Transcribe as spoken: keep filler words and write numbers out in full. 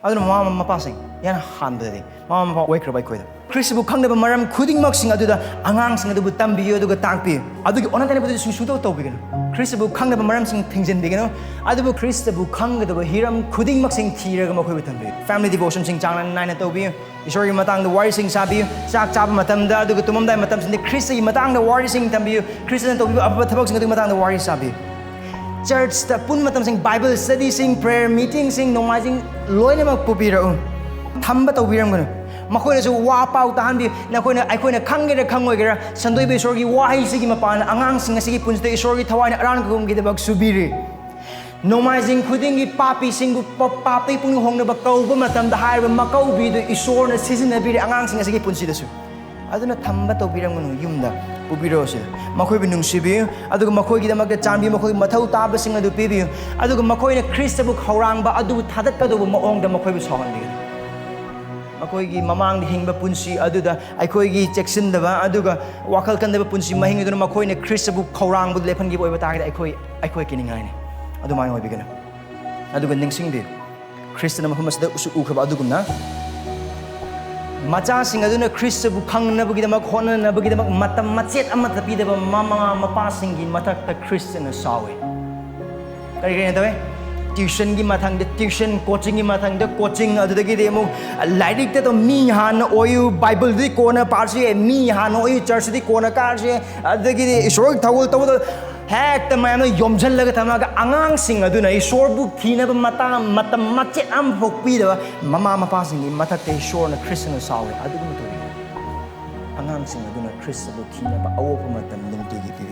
ꯑꯗꯨꯅ ꯃꯃꯥ ꯃꯄꯥꯁꯤꯡ, ꯏꯍꯥꯟ ꯍꯥꯟꯕꯗꯗꯤ ꯃꯃꯥ ꯃꯄꯥ ꯑꯣꯏꯈ꯭ꯔꯕ ꯑꯩꯈꯣꯏꯗ ꯈ꯭ꯔꯤꯁꯇꯕꯨ ꯈꯪꯅꯕ ꯃꯔꯝ ꯈꯨꯗꯤꯡꯃꯛꯁꯤꯡ ꯑꯗꯨꯗ ꯑꯉꯥꯡꯁꯤꯡ ꯑꯗꯨꯕꯨ ꯇꯝꯕꯤꯌꯨ, ꯑꯗꯨꯒ ꯇꯥꯛꯄꯤꯌꯨ꯫ ꯑꯗꯨꯒꯤ ꯑꯣꯟꯅ ꯇꯩꯅꯕꯗꯨꯗꯤ ꯁꯨꯡꯁꯨ ꯇꯧ-, ꯇꯧꯕꯤꯒꯅꯨ꯫ ꯈ꯭ꯔꯤꯁꯇꯕꯨ ꯈꯪꯅꯕ ꯃꯔꯝꯁꯤꯡ ꯊꯤꯡꯖꯤꯟꯕꯤꯒꯅꯨ꯫ ꯑꯗꯨꯕꯨ ꯈ꯭ꯔꯤꯁꯇꯕꯨ ꯈꯪꯒꯗꯕ ꯍꯤꯔꯝ ꯈꯨꯗꯤꯡꯃꯛꯁꯤꯡ ꯊꯤꯔꯒ ꯃꯈꯣꯏꯕꯨ ꯇꯝꯕꯤꯌꯨ꯫ Family devotionꯁꯤꯡ ꯆꯥꯡ ꯅꯥꯏꯅ ꯇꯧꯕꯤꯌꯨ꯫ ꯏꯁꯣꯔꯒꯤ ꯃꯇꯥꯡꯗ ꯋꯥꯔꯤꯁꯤꯡ ꯁꯥꯕꯤꯌꯨ꯫ ꯆꯥꯛ ꯆꯥꯕ ꯃꯇꯝꯗ, ꯑꯗꯨꯒ ꯇꯨꯝꯃꯝꯗꯥꯏ ꯃꯇꯝꯁꯤꯡꯗ ꯈ꯭ꯔꯤꯁꯇꯒꯤ ꯃꯇꯥꯡꯗ ꯋꯥꯔꯤꯁꯤꯡ ꯇꯝꯕꯤꯌꯨ꯫ ꯈ꯭ꯔꯤꯁꯇꯅ ꯇꯧꯕꯤꯕ ꯑꯐꯕ ꯊꯕꯛꯁꯤꯡ ꯑꯗꯨꯒꯤ ꯃꯇꯥꯡꯗ ꯋꯥꯔꯤ ꯁꯥꯕꯤꯌꯨ꯫ Churchꯇ ꯄꯨꯟꯕ ꯃꯇꯝꯁꯤꯡ, Bible studyꯁꯤꯡ, prayer meetingꯁꯤꯡ, ꯅꯣꯡꯃꯥꯏꯖꯤꯡ ꯂꯣꯏꯅꯃꯛ ꯄꯨꯕꯤꯔꯛꯎ꯫ ꯊꯝꯕ ꯇꯧꯕꯤꯔꯝꯒꯅꯨ꯫ ꯃꯈꯣꯏꯅꯁꯨ ꯋꯥ ꯄꯥꯎ ꯇꯥꯍꯟꯕꯤꯌꯨ꯫ ꯅꯈꯣꯏꯅ, ꯑꯩꯈꯣꯏꯅ ꯈꯪꯒꯦꯔꯥ ꯈꯪꯉꯣꯏꯒꯦꯔꯥ, ꯁꯟꯗꯣꯏꯕ ꯏꯁꯣꯔꯒꯤ ꯋꯥꯍꯩꯁꯤꯒꯤ ꯃꯄꯥꯟꯅ ꯑꯉꯥꯡꯁꯤꯡ ꯑꯁꯤꯒꯤ ꯄꯨꯟꯁꯤꯗ ꯏꯁꯣꯔꯒꯤ ꯊꯋꯥꯏꯅ ꯑꯔꯥꯟ ꯈꯨꯒꯨꯝꯒꯤꯗꯃꯛ ꯁꯨꯕꯤꯔꯤ꯫ ꯅꯣꯡꯃꯥꯏꯖꯤꯡ ꯈꯨꯗꯤꯡꯒꯤ ꯄꯥꯄꯤꯁꯤꯡꯕꯨ ꯄ-, ꯄꯥꯞꯇꯒꯤ ꯄꯨꯛꯅꯤꯡ ꯍꯣꯡꯅꯕ ꯀꯧꯕ ꯃꯇꯝꯗ ꯍꯥꯏꯔꯤꯕ ꯃꯀꯧꯕꯤꯗꯨ ꯏꯁꯣꯔꯅ ꯁꯤꯖꯤꯟꯅꯕꯤꯔꯦ ꯑꯉꯥꯡꯁꯤꯡ ꯑꯁꯤꯒꯤ ꯄꯨꯟꯁꯤꯗꯁꯨ꯫ ꯑꯗꯨꯅ ꯊꯝꯕ ꯇꯧꯕꯤꯔꯝꯒꯅꯨ, ꯌꯨꯝꯗ ꯄꯨꯕꯤꯔꯛꯑꯣ ꯁꯤꯗ꯫ ꯃꯈꯣꯏꯕꯨ ꯅꯨꯡꯁꯤꯕꯤꯌꯨ, ꯑꯗꯨꯒ ꯃꯈꯣꯏꯒꯤꯗꯃꯛꯇ ꯆꯥꯟꯕꯤꯌꯨ, ꯃꯈꯣꯏꯒꯤ ꯃꯊꯧ ꯇꯥꯕꯁꯤꯡ ꯑꯗꯨ ꯄꯤꯕꯤꯌꯨ, ꯑꯗꯨꯒ ꯃꯈꯣꯏꯅ ꯈ꯭ꯔꯤꯁꯇꯕꯨ ꯈꯧꯔꯥꯡꯕ ꯑꯗꯨ ꯊꯥꯗꯠꯀꯗꯧꯕ ꯃꯑꯣꯡꯗ ꯃꯈꯣꯏꯕꯨ ꯁꯥꯎꯍꯟꯕꯤꯒꯅꯨ꯫ ꯃꯈꯣꯏꯒꯤ ꯃꯃꯥꯡꯗ ꯍꯤꯡꯕ ꯄꯨꯟꯁꯤ ꯑꯗꯨꯗ ꯑꯩꯈꯣꯏꯒꯤ ꯆꯦꯛꯁꯤꯟꯗꯕ ꯑꯗꯨꯒ ꯋꯥꯈꯜ ꯀꯟꯗꯕ ꯄꯨꯟꯁꯤ ꯃꯍꯤꯡ ꯑꯗꯨꯅ ꯃꯈꯣꯏꯅ ꯈ꯭ꯔꯤꯁꯇꯕꯨ ꯈꯧꯔꯥꯡꯕꯗꯨ ꯂꯦꯞꯍꯟꯈꯤꯕ ꯑꯣꯏꯕ ꯇꯥꯔꯒꯗꯤ ꯑꯩꯈꯣꯏ, ꯑꯩꯈꯣꯏ ꯀꯤꯅꯤꯡꯉꯥꯏꯅꯤ꯫ ꯑꯗꯨꯃꯥꯏꯅ ꯑꯣꯏꯕꯤꯒꯅꯨ꯫ ꯑꯗꯨꯒ ꯅꯤꯡꯁꯤꯡꯕꯤꯌꯨ, ꯈ꯭ꯔꯤꯁꯇꯅ ꯃꯐꯝ ꯑꯁꯤꯗ ꯎꯁꯨ ꯎꯈ꯭ꯔꯕ ꯑꯗꯨꯒꯨꯝꯅ, ꯃꯆꯥꯁꯤꯡ ꯑꯗꯨꯅ ꯈ꯭ꯔꯤꯁꯇꯕꯨ ꯈꯪꯅꯕꯒꯤꯗꯃꯛ, ꯍꯣꯠꯅꯅꯕꯒꯤꯗꯃꯛ ꯃꯇꯝ ꯃꯆꯦꯠ ꯑꯃꯠꯇ ꯄꯤꯗꯕ ꯃꯃꯥ ꯃꯄꯥꯁꯤꯡꯒꯤ ꯃꯊꯛꯇ ꯈ꯭ꯔꯤꯁꯇꯅ ꯁꯥꯎꯏ꯫ ꯀꯔꯤ ꯀꯔꯤꯅ ꯇꯧꯏ? Tuitionꯒꯤ ꯃꯊꯪꯗ tuition, coachingꯒꯤ ꯃꯊꯪꯗ coaching, ꯑꯗꯨꯗꯒꯤꯗꯤ ꯑꯃꯨꯛ ꯂꯥꯏꯔꯤꯛꯇ ꯑꯗꯨꯝ ꯃꯤ ꯍꯥꯟꯅ ꯑꯣꯏꯌꯨ, Bibleꯗꯤ ꯀꯣꯟꯅ ꯄꯥꯔꯁꯤ, ꯃꯤ ꯍꯥꯟꯅ ꯑꯣꯏꯌꯨ, churchꯇꯗꯤ ꯀꯣꯟꯅ ꯀꯥꯔꯁꯤ, ꯑꯗꯨꯗꯒꯤꯗꯤ ꯏꯁꯣꯔꯒꯤ ꯊꯧꯒꯜ ꯇꯧꯕꯗ ꯍꯦꯛꯇ ꯃꯌꯥꯝꯅ ꯌꯣꯝꯁꯤꯜꯂꯒ ꯊꯝꯃꯒ ꯑꯉꯥꯡꯁꯤꯡ ꯑꯗꯨꯅ ꯏꯁꯣꯔꯕꯨ ꯊꯤꯅꯕ ꯃꯇꯥꯡ, ꯃꯇꯝ ꯃꯆꯦꯠ ꯑꯃꯐꯥꯎ ꯄꯤꯗꯕ ꯃꯃꯥ ꯃꯄꯥꯁꯤꯡꯒꯤ ꯃꯊꯛꯇ ꯏꯁꯣꯔꯅ ꯈ꯭ꯔꯤꯁꯇꯅ ꯁꯥꯎꯏ꯫ ꯑꯗꯨꯒꯨꯝꯕ ꯇꯧꯕꯤꯒꯅꯨ꯫ ꯑꯉꯥꯡꯁꯤꯡ ꯑꯗꯨꯅ ꯈ꯭ꯔꯤꯁꯇꯕꯨ ꯊꯤꯅꯕ ꯑꯋꯣꯛꯄ ꯃꯇꯝ ꯅꯨꯡꯇꯤꯒꯤ ꯄꯤꯌꯨ꯫